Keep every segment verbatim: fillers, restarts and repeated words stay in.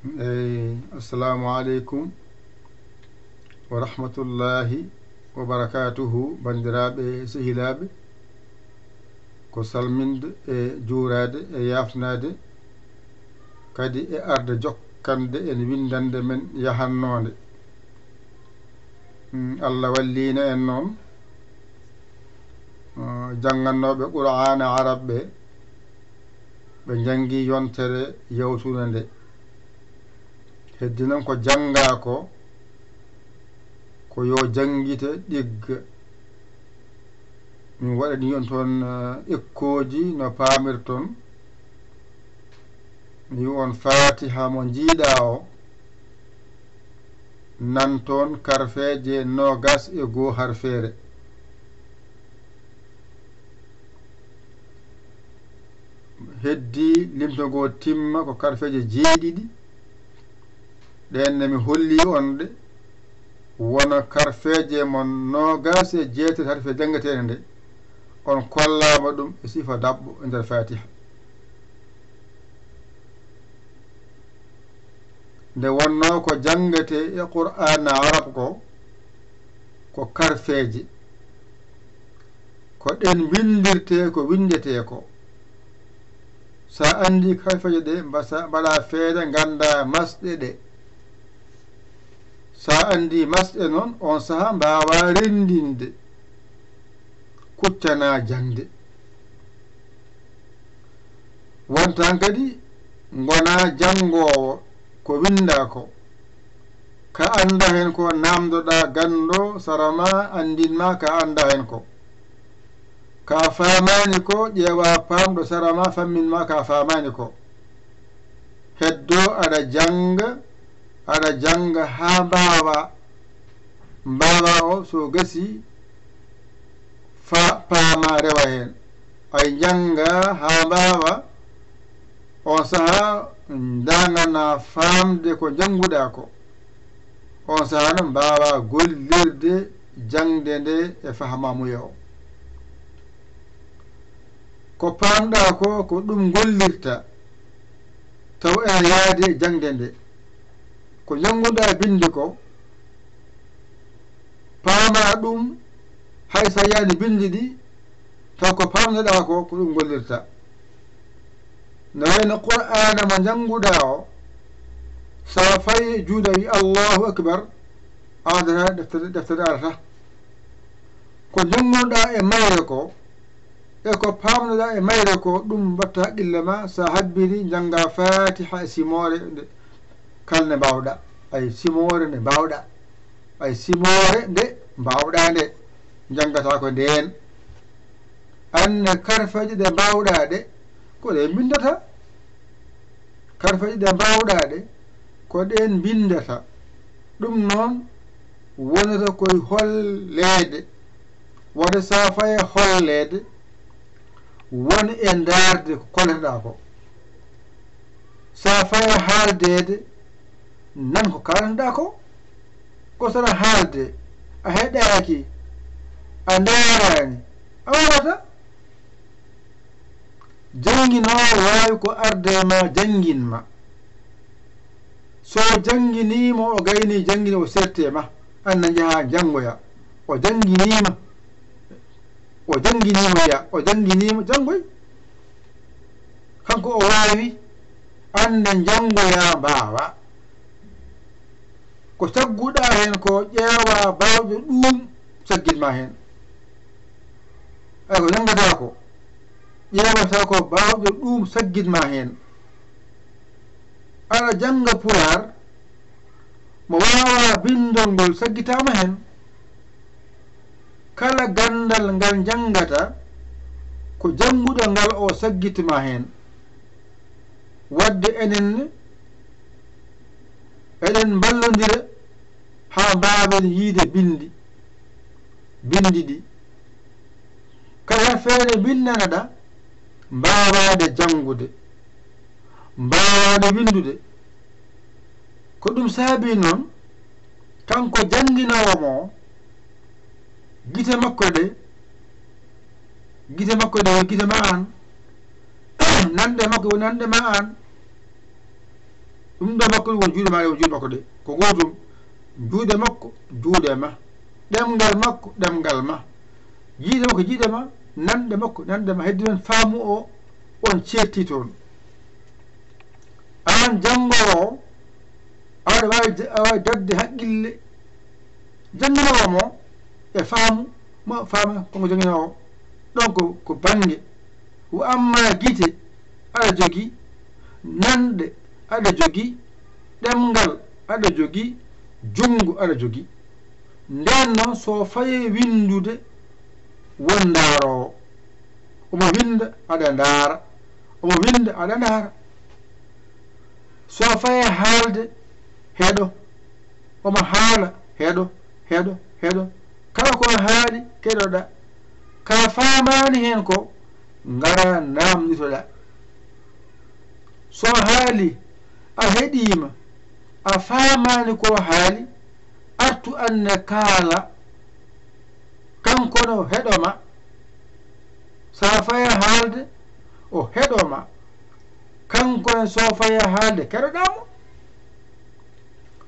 Eyi, assalamu aleykum wa rahmatullahi wa barakatuhu, banndiraaɓe e sehilaaɓe. Ko salminde e juuraade e yaafnaade, kadi e arde jokkande en winndannde men yahannoonde. Mm, Allah walliino en noon, uh, janngannooɓe Qur'aana Arab ɓe, ɓe njanngi yontere yawtunde nde. Heddi noon ko janngaa ko, ko yo janngite ɗigga. Min waɗani on toon, uh, ekkooji no paamirton. Mi wi'a on Faatiha mo njiiɗaa o, nan toon karfeeje noogas e goo harfeere. Heddi limto ngoo timma ko karfeeje jeeɗiɗi. Ɗeen ne mi holli on ɗe, wona karfeeje mon noogas e jeetati harfe janngeteeɗe nde, on kollaama ɗum e sifa daɓɓo e nder Faatiha. Nde wonnoo ko janngetee e Qur'aana Arab ko, ko karfeeje. Ko ɗeen mbinndirtee ko winndetee ko. So a anndii karfeeje ɗe, mbasa-, mbaɗaa feere nganndaa masɗe ɗe. So a anndii masɗe noon, oon sahaa mbaawaa renndinde, kuccanaa jaŋde. Wontan kadi ngonaa janngoowo ko winndaa ko. Ka anndaa heen ko, naamndoɗaa ganndo sara ma, anndin ma ka anndaa heen ko. Ka faamaani ko, ƴeewaa paamɗo sara ma, fammin ma ka faamaani ko. Heddoo aɗa jannga, aɗa jannga haa mbaawaa. Mbaawaa o so gasii, fa-, paamaa rewa heen. Ay njanngaa haa mbaawaa, oon sahaa ndaanganaa faamde ko njannguɗaa ko. Oon sahaa noon mbaawaa gollirde jaŋde nde e fahamaamuya o. Ko paamɗaa ko, ko ɗum ngollirtaa, taw ene yaadi e jaŋde nde. Ko njannguɗaa binndi ko, paamaa ɗum, hay so a yiyaani binndi ɗi, taw ko paamnoɗaa ko, ko ɗum ngollirtaa. No wayno Qur'aana mo njannguɗaa o, so a fayi juuɗe a wiyi Allahu Akbar, a addata deftere, deftere arata. Ko njanngunoɗaa e mayre ko, e ko paamnoɗaa e mayre ko, ɗum mbaɗta haqqille ma, so a habbiri, njannga Faatiha e simoore nde kala nde mbaawɗaa, ay simoore nde mbaawɗaa, ay simoore nde mbaawɗaa nde, njanngataa ko ndeen. Aan ne karfeeje ɗe mbaawɗaa ɗe, ko ɗe mbinndata. Karfeeje ɗe mbaawɗaa ɗe, ko ɗeen mbinndata. Ɗum noon wonata koye holleede. Wata so a fayi e holleede, won e ndaarde ko kolleteɗaa ko. So a fayi e haaldeede, nan ko kaalanteɗaa ko. Ko so aɗa haalde, a heɗaaki, a ndaaraani, a waawata. Jannginoowo waawi ko arde ma, janngin ma. So o jannginii mo, o gaynii, janngini, o serti e ma. Aan na njahaa njanngoya. O jannginii ma. O jannginii mo ya. O jannginii mo, janngoy. Kanko o waawi. Aan ne njanngoya, mbaawa. Ko cagguɗaa heen ko, ƴeewaa baawɗo ɗuum, saggin ma heen. Ay ko janngataa ko, ƴeewata ko baawɗo ɗuum, saggin ma heen. Aɗa jannga Pulaar, mo waawaa binndol ngol, saggitaama heen. Kala ganndal ngal njanngataa, ko jannguɗo ngal o, saggit ma heen. Waɗde enen ne, eɗen mballondira haa mbaawen yiyde binndi, binndi ɗi. Kala feere mbinnanaɗaa, mbaawaade janngude, mbaawaade winndude. Ko ɗum saabii noon, kanko jannginoowo mo, gite makko ɗe, gite makko ɗe, gite ma aan, nanɗe makko, nanɗe ma aan. Ɗum ɗo makko ɗum won juuɗe ma, ɗe won juuɗe makko ɗe. Ko gootum, juuɗe makko, juuɗe ma. Ɗemngal makko, ɗemngal ma. Jiyɗe makko, jiyɗe ma. Nanɗe makko, nanɗe ma. Heddi noon faamu o, on ceetti toon. Aan janngoowo o, aɗa waawi, aɗa waawi daɗde haqqille jannginoowo mo e faamu ma, faama ko ngo jannginoowo. Ɗoon ko, ko bannge. Wa amma gite aɗa jogii, nanɗe aɗa jogii, ɗemngal aɗa jogii, junngo aɗa jogii. Ndeen noon, so fayee winndude, won ndaaroowo. Omo winnda, aɗa ndaara. Omo winnda, aɗa ndaara. So fayee haalde, heɗo. Omo haala, heɗo, heɗo, heɗo. Kala ko haali, keɗoɗaa. Ka faamaani heen ko, ngara naamnditoɗaa. So haali, a heɗiima, a faamaani ko haali, artu aan ne kaala, kanko no heɗo ma. So a fayee haalde, o heɗo ma. Kanko ne so fayee haalde, keɗoɗaa mo.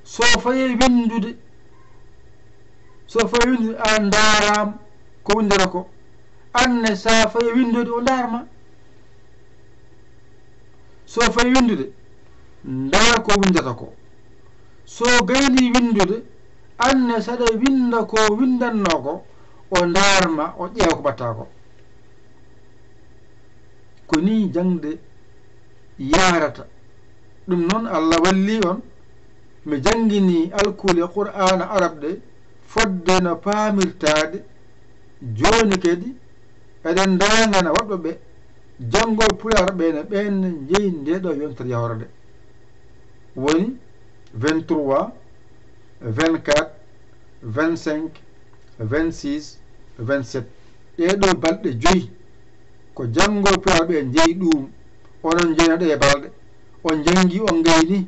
So fayee winndude, so fayee winndude, a ndaaraama ko winndata ko. Aan ne, so a fayee winndude, o ndaar ma. So fayee winndude, ndaar ko winndata ko. So gaynii winndude, aan ne, so aɗa winnda ko winndannoo ko, o ndaar ma, o ƴeewa ko mbaɗtaa ko. Ko nii jaŋde yahrata. Ɗum noon, Allah wallii on, mi jannginii alkule Qur'aana Arab ɗe fodde no paamirtaa ɗe. Jooni kadi, eɗen ndaangana woɗɓe ɓe janngooɓe Pulaar ɓe ne, ɓeen ne njeyi ndee ɗoo yontere yahorode. Woni vingt-trois, vingt-quatre, vingt-cinq, vingt-six, vingt-sept. Ɗee ɗoo balɗe joyi ko janngooɓe Pulaar ɓe njeyi ɗuum. Onon njeynaa ɗee balɗe. On njanngii, on ngaynii.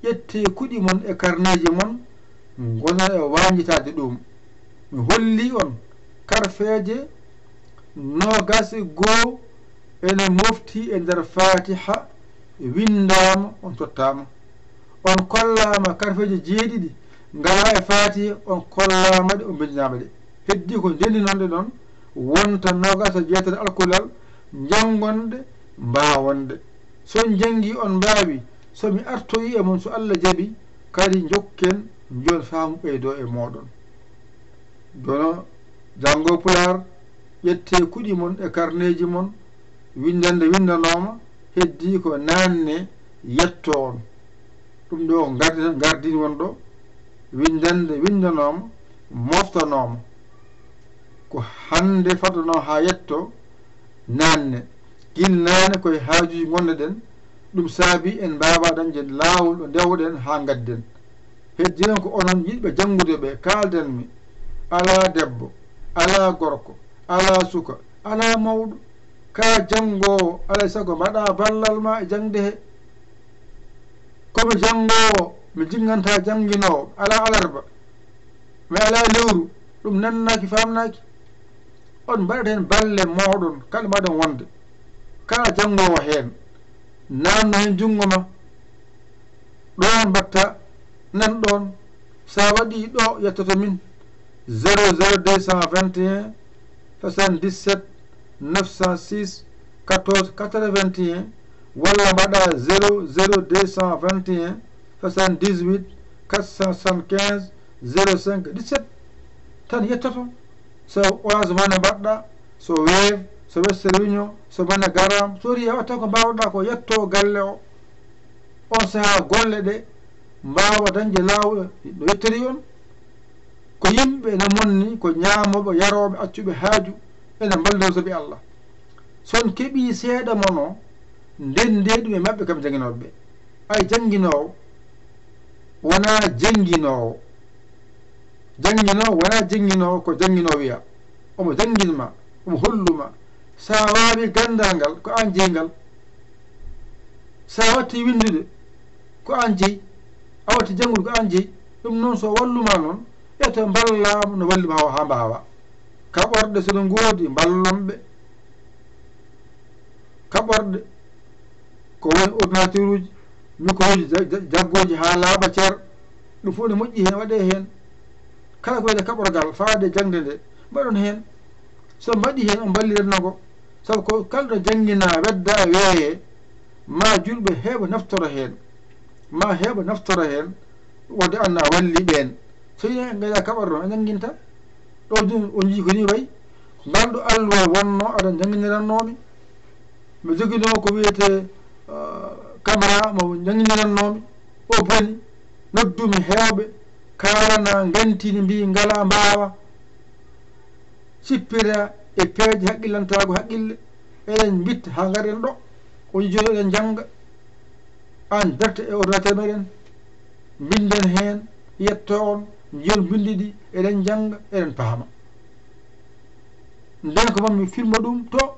Ƴettee kuɗi mon e karneeji mon, ngonon e waañjitaade ɗuum. Mi hollii on karfeeje noogaas e goo ene mofti e nder Faatiha, winndaama, on tottaama. On kollaama karfeeje jeeɗiɗi ngalaa e Faatiha, on kollaama ɗe, on mbinndinaama ɗe. Heddii ko ndenndinonɗe noon, wonta noogaas e jeetati alkulal, njanngon ɗe, mbaawon ɗe. So on njanngii, on mbaawii, so mi artoyii e mon, so Allah jaɓii, kadi njokken, njoon faamu ɓeydoo e mooɗon. Jooni, janngooɓe Pulaar, ƴettee kuɗi mon e karneeji mon, winndannde winndanooma, heddii ko naanne yettoo on. Ɗum ɗo ko ngardi-, ngardini won ɗo, winndannde winndanooma, moftanooma. Ko hannde faddanoo haa yettoo naanne. Gila naane ko e haajuuji ngonnoɗen, ɗum saabii en mbaawaa dañde laawol ɗo ndewɗen haa ngadden. Heddii noon ko onon yiɗɓe janngude ɓe, kaalden mi, alaa debbo, alaa gorko, alaa suka, alaa mawɗo. Ka janngoowo, alaa e sago mbaɗaa ballal maa e jaŋde he. Ko mi janngoowo, mi jinngantaa jannginoowo, alaa alarba, mi alaa lewru, ɗum nannaaki, faamnaaki. On mbaɗat heen balle mooɗon, kala mbaɗen wonde. Kala janngoowo heen, naatno heen junngo ma. Ɗoon mbaɗta, nan ɗoon. So a waɗii ɗo, yettoto min. Zéro zéro deux cent vingt et un, soixante-dix-sept, neuf cent six, quatorze quatre-vingt-un, walla mbaɗa zéro zéro deux cent vingt et un, soixante-dix-huit, quatre cent soixante-quinze, zéro cinq, dix-sept. Tan yettoto. So Orange Money mbaɗɗa, so Wave, so Western Union, so MoneyGram, so ri a watta ko mbaawɗa ko, yetto galle o. On sahaa golle ɗe mbaawa dañde laawol no yettori on. Ko yimɓe ene monni, ko ñaamooɓe, yarooɓe, accuɓe haaju, ene mballondira sabi Allah. So on keɓii seeɗa mon o, ndenndee ɗum e maɓɓe kam jannginooɓe ɓe. Ay jannginoowo wonaa jennginoowo. Jannginoowo wonaa jennginoowo, ko jannginoowo wiya. Omo janngin ma, omo hollu ma. So a waawii ganndal ngal, ko aan jeyi ngal. So a wattii winndude, ko aan jeyi. A wattii janngude, ko aan jeyi. Ɗum noon, so wallu ma noon, ƴetta mballaa mo no walli ma o haa mbaawa. Kaɓorɗe so ɗe ngoodi, mballon ɓe. Kaɓorɗe, ko woni ordinateur uji, Microji ja-, ja-, jaggooji haa laaɓa cer, ɗum fof ne moƴƴi heen, waɗee heen. Kala ko wiyetee kaɓorgal faade jaŋde nde, mbaɗon heen. So mbaɗi heen, on mballiranno ngo. Sabu ko kala ɗo jannginaa, weddaa, weeyee, ma juulɓe heewa naftora heen. Ma heewa naftora heen, wonde aan a walli ɓeen. So yimɓe ngañaa kaɓorɗo, a jannginta. Ɗo jooni, on njii ko nii wayi. Ngal ɗo alluwa wonnoo, aɗa jannginirannoo mi. Mi joginoo ko wiyetee, ah, caméra mo jannginirannoo mi. O boni, noddumi heewɓe, kaalana, ngantini, mbii ngalaa, mbaawa. Sippira e peeje haqqillantaagu haqqille. Eɗen mbitta haa ngaren ɗo. O jooni eɗen njannga. Aan darta e ordinateur meɗen. Mbinden heen, yetto on, njiyon binndi ɗi, eɗen njannga, eɗen paama. Nden ko mammi filma ɗum to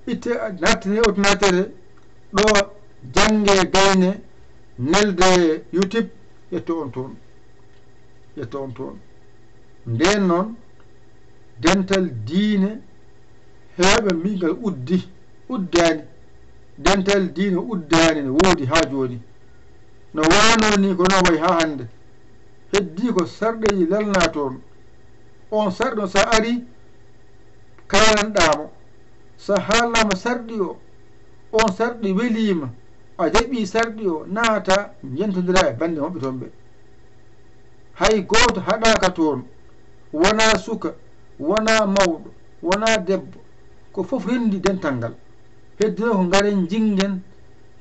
itte, nattine ordinateur he, ɗo jannge gayne, nelde YouTube, ƴetto on toon. Ƴetto on toon. Nden noon, dental diine, heewɓe mbii ngal uddi, uddaani. Dental diine uddaani, no woodi haa jooni. No waanoo ni, ko noon wayi haa hannde. Heddii ko sarɗeeji lelnaa toon. On sarɗo, so a arii, kaalanɗaa mo. So a haalnaama sarɗi o, on sarɗi weliima, a jaɓii sarɗi o, naata, njentondiraa e bannde maɓɓe toon ɓe. Hay gooto haɗaaka toon, wonaa suka, wonaa mawɗo, wonaa debbo, ko fof renndi dental ngal. Heddino ko ngaren njinngen,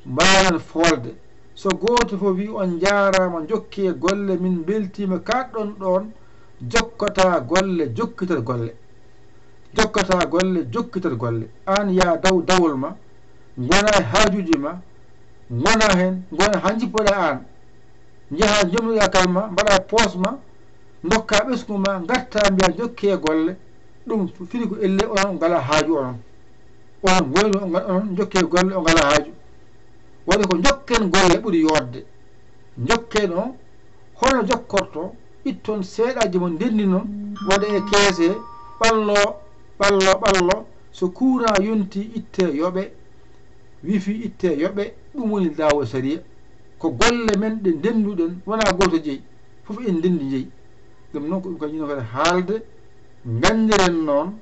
mbaawen foolde. So gooto fof wii, "On njaaraama, njokkee golle, min mbeltiima," kaaɗɗon ɗoon, jokkataa golle, jokkitat golle. Jokkataa golle, jokkitat golle. Aan yaa daw dawol ma, ngona e haajuuji ma, ngona heen, ngona haa njippoɗaa aan. Njahaa njomnoɗaa kal ma, mbaɗaa poos ma, ndokkaa ɓesngu ma, ngartaa mbiyaa njokkee golle. Ɗum firi ko ellee onon ngalaa haaju onon. Onon ngoyno, onon njokkee golle, on ngalaa haaju. Waɗi ko njokken golle ɓuri yooɗde. Njokken o, hono jokkorto, itton seeɗaaji mo ndenndi noon, waɗa e keese, ɓallo, ɓallo, ɓallo, so kuuraa yonti itte yoɓe, wifi itte yoɓe, ɗum woni laawol sariya. Ko golle men ɗe ndennduɗen, wonaa gooto jeyi, fof en ndenndi jeyi. Ɗum noon ko ɗum kañum kadi haalde, nganndiren noon,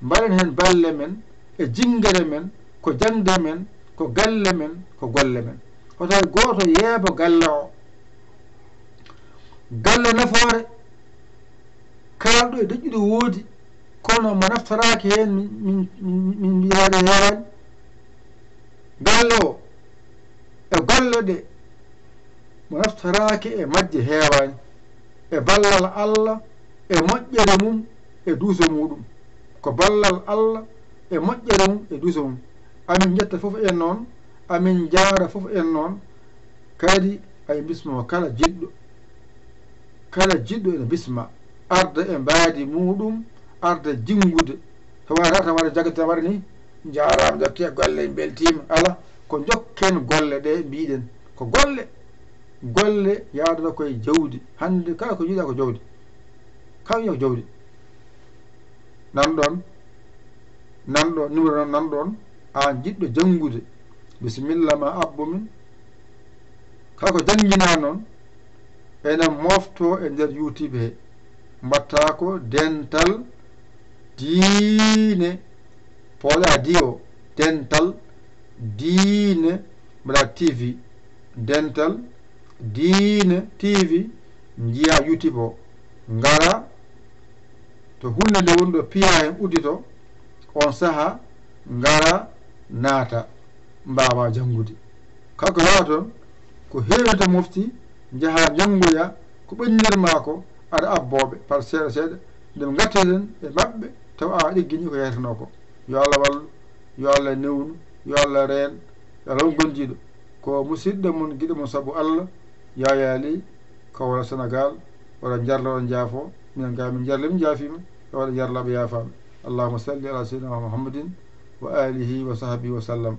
mbaɗen heen balle men, e jinngere men, ko jaŋde men, ko galle men, ko golle men. Hoto hay gooto yeebo galle o. Galle nafoore, kala ɗo e deƴƴuɗo woodi, kono mo naftoraaki heen, min, min, min, min mbiyaade heewaani. Galle o, e golle ɗe, mo naftoraaki e majje heewaani. E ballal Allah, e moƴƴere mum, e duuso muuɗum. Ko ballal Allah, e moƴƴere mum, e duuso mum. Amin njetta fof en noon, amin njaara fof en noon, kadi ay bismo kala jiɗɗo. Kala jiɗɗo ene bisma, arda e mbaadi muuɗum, arda jinngude. Tawa tata waɗa jagata waɗa ni, njaaraama, njokkee golle, en mbeltiima. Alaa, ko njokken golle ɗe mbiɗen. Ko golle. Golle yaadata koye jawdi. Hannde kala ko njiɗaa ko jawdi. Kala ko njiɗaa ko jawdi. Nan ɗoon, nan ɗoon, numéro nan, nan ɗoon, aan jiɗɗo janngude. Bisimilla ma abbo min. Kala ko jannginaa noon, ene moftoo e nder YouTube he. Mbaɗtaa ko Dental Diine. Pooɗaa di o, Dental Diine, mbaɗaa T V. Dental Diine T V, njiyaa YouTube o. Ngara to huunde nde woni ɗo, piyaa heen uddito, oon sahaa ngara naata, mbaawaa janngude. Kala ko yahata toon, ko heewata mofti, njahaa njanngoyaa, ko ɓennir maa ko, aɗa abbooɓe, par seeɗa seeɗa, nde ɓe ngartirten e maɓɓe, tawa a ɗigginii ko yahratenoo ko. Yo Allah wallu, yo Allah newnu, yo Allah reen, yo Allah won gondiiɗo. Ko musidɗo mon, giɗo mon sabu Allah, Yaya Ly, Kawla Senegal, oɗon njarla, oɗon njaafo, minen gaa min njarli, min njaafiima, yo Allah yarlaaɓe yaafaama. Allahumma salli ala sayyidina Muhammadin wa alihi wa sahbihi wa sallam.